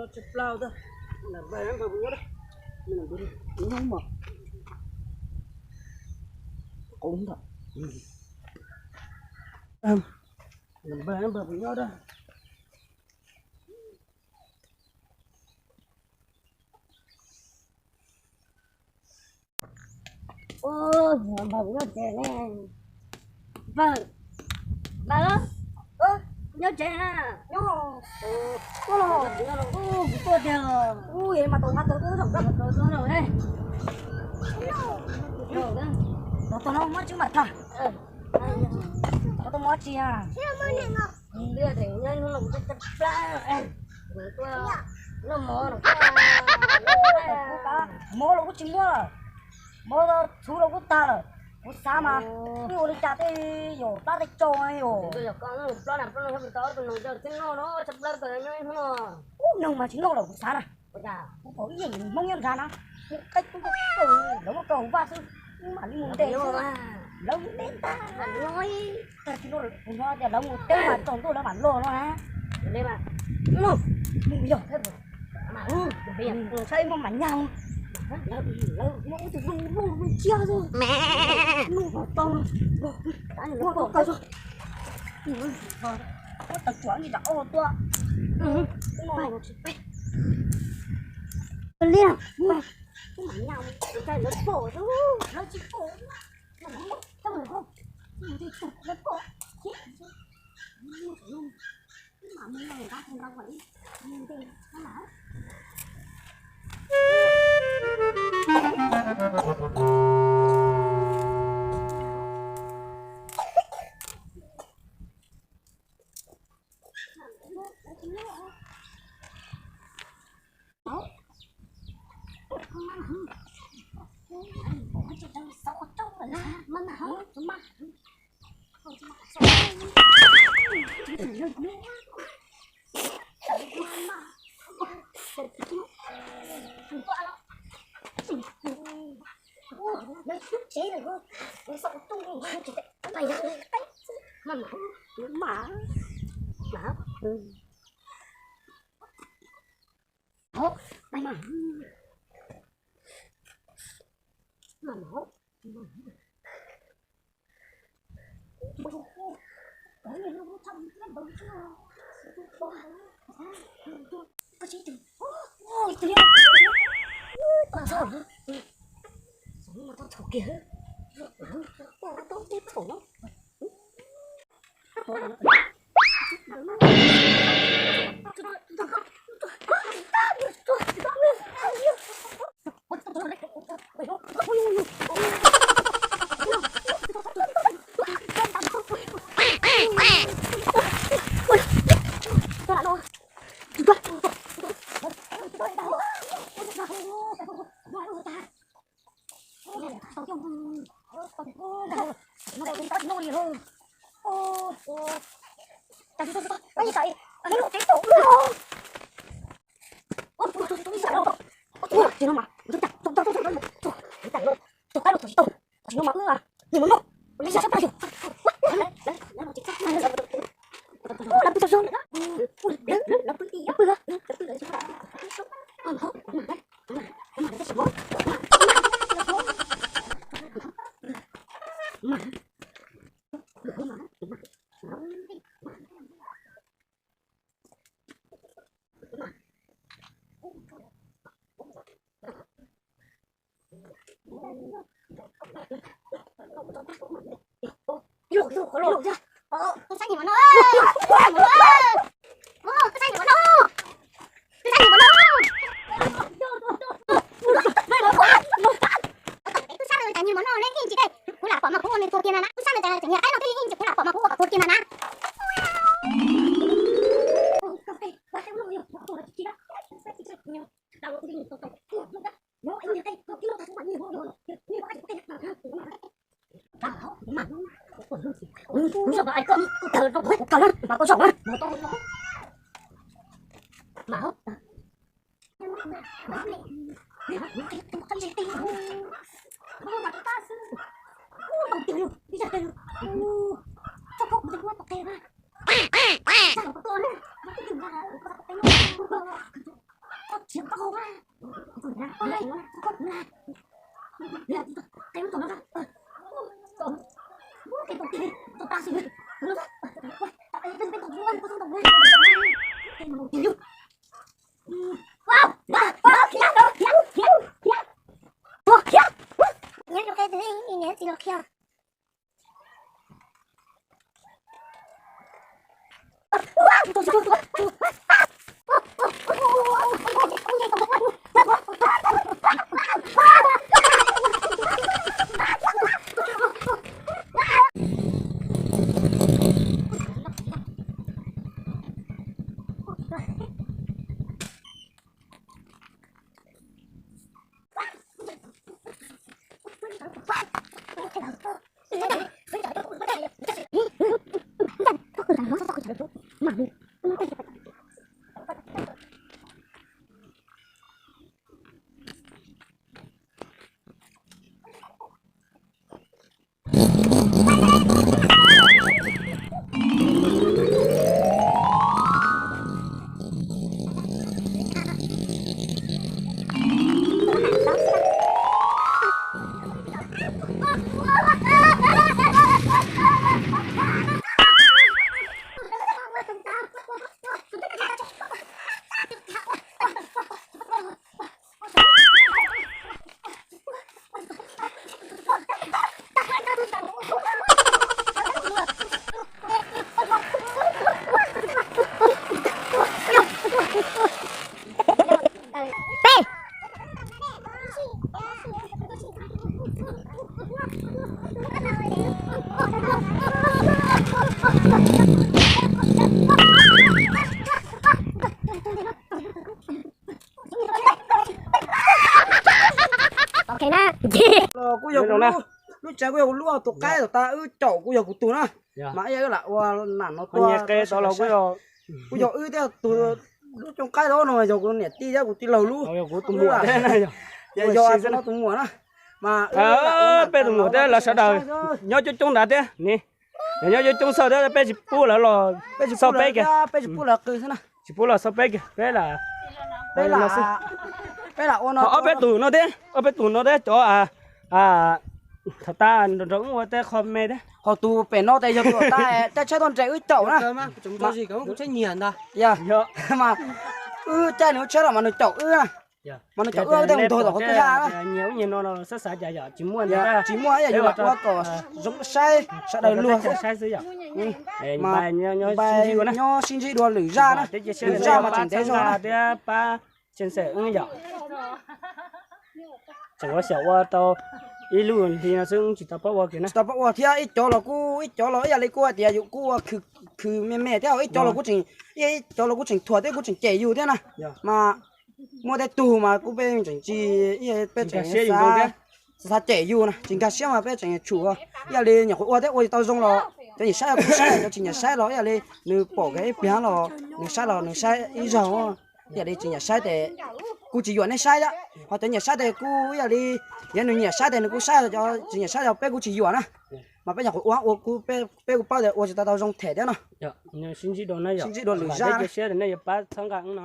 Tsis plaub ta, npawg npawg puas nyob da? Nyob mas. Qub ntawm. Npawg npawg puas nyob da? Ua, npawg puas nyob tsev ne? Npawg, npawg, nyob tsev na? Nyob los, nyob los, kuv tuaj tiag los. Ua, mas tau nqa tau tuaj zom koj tau tuaj los ne. Tau tau no muab tsis mam tag. Tau tau muab tsis a. Ntiaj teb no los kuv tsis plab. Kuv tuaj noj mov los, mov los kuj tsis muaj, mov txhuv los kuj tag lawm. Kuv xav mas, ua li cas tej yam plab tej tsau yom. Ub, neeg mas tsis noj lawm kuv xav na. Kuv pom ib yam Hmoob nyob nrad na, qe lawv muab kaw hauv vaj xwb, mam li mus ntes xwb. Lawv mus ntes ntag. Tag kis no kuv hnov tias lawv mus teb mas tsaus ntuj lawv mam los no na. Mus yog, saib muaj mam nyag, lawv muab tus zoo loj loj cia xwb. Mus tau, muab tau kaw xwb. Muab tau tsuav ntsej nram oj tuaj. Liaj, lawv pom, lawv tsis pom, lawv pom, lawv pom. Kuv lam pom mas kuv ua nws tuag kiag na na, kuv sab nws tas tseem niag qaib no thiab yeej kuv lam pom mas kuv ua kom tuag kiag na na. Kuj yog lub tsev, kuj yog kuv lub, tus qaib tom tas wb caum kuj yog kuv tus na. Mas ib yam wb lam ua nam no tuaj, kuj yog wb thiab tus lub cooj qaib no yog kuv niam tij thiab kuv tij laug lub, kuv tus muam, yog tus no tus muam na. Mas peb tus muam thiab lawv sawv daws nyob coob coob nrad thiab ne. Yog nyob coob coob xwb thiab peb tsis pub lawv los, peb tsis pub lawv qw xwb na. Tsis pub los xauj peb kiag, peb lam, peb lam ua no, ob peb tus no thiab, ob peb tus no thiab cov thaum tas nrog wb ua tej qho me thiab. Ho tus pem no tes yog tus tas caij tsheb tuaj nres wb caum na. Mas wb caij nws tsheb los mas nws caum wb na. Mas nws caum wb tej mus ntaug tom qhov twg nyias ub nyias no xav xav cas yom, tsis muaj, tsis muaj ib yam yus lam ua kom zoo saib sawv daws luag xwb. Mas nyob sib ntsib dua lwm zaj na, lwm zaj mas tseem ntev zog na. Thiab pab tseem xeem yom, tseem ua xyaum ua tau ib lub hli no xwb, tsis tau pab ua kiag na. Tsis tau pab ua thiab, ib cov los kuj, ib cov los ib yam li kuj hais tias yus kuj ua khwv me me thiab, ib cov los kuj tseem, ib cov los kuj tseem thuam thiab kuj tseem cem yus thiab na. Mas muaj tej tug mas kuj peb tseem tsis, peb tseem xav cem yus na, tsis nkag siab mas peb tseem tshum. Ib yam li nyuam qhuav ua thiab ua tsis tau zoo los cov nyiam saib los kuj saib, cov tsis nyiam saib los ib yam li nws pom kiag ib pliag los nws saib los nws saib ib zaug. Ib yam li tsis nyiam saib tes kuj tsis yuam nej saib thiab, ho cov nyiam saib tes kuj ib yam li, yog nws nyiam saib tes nws kuj saib, cov tsis nyiam saib los peb kuj tsis yuam na. Mas peb nyuam qhuav ua, ua kuj, peb kuj paub tias ua tsis tau tau zoo them thiab no. Sib ntsib dua lwm zaj, nej yuav pab txhawb nqa no.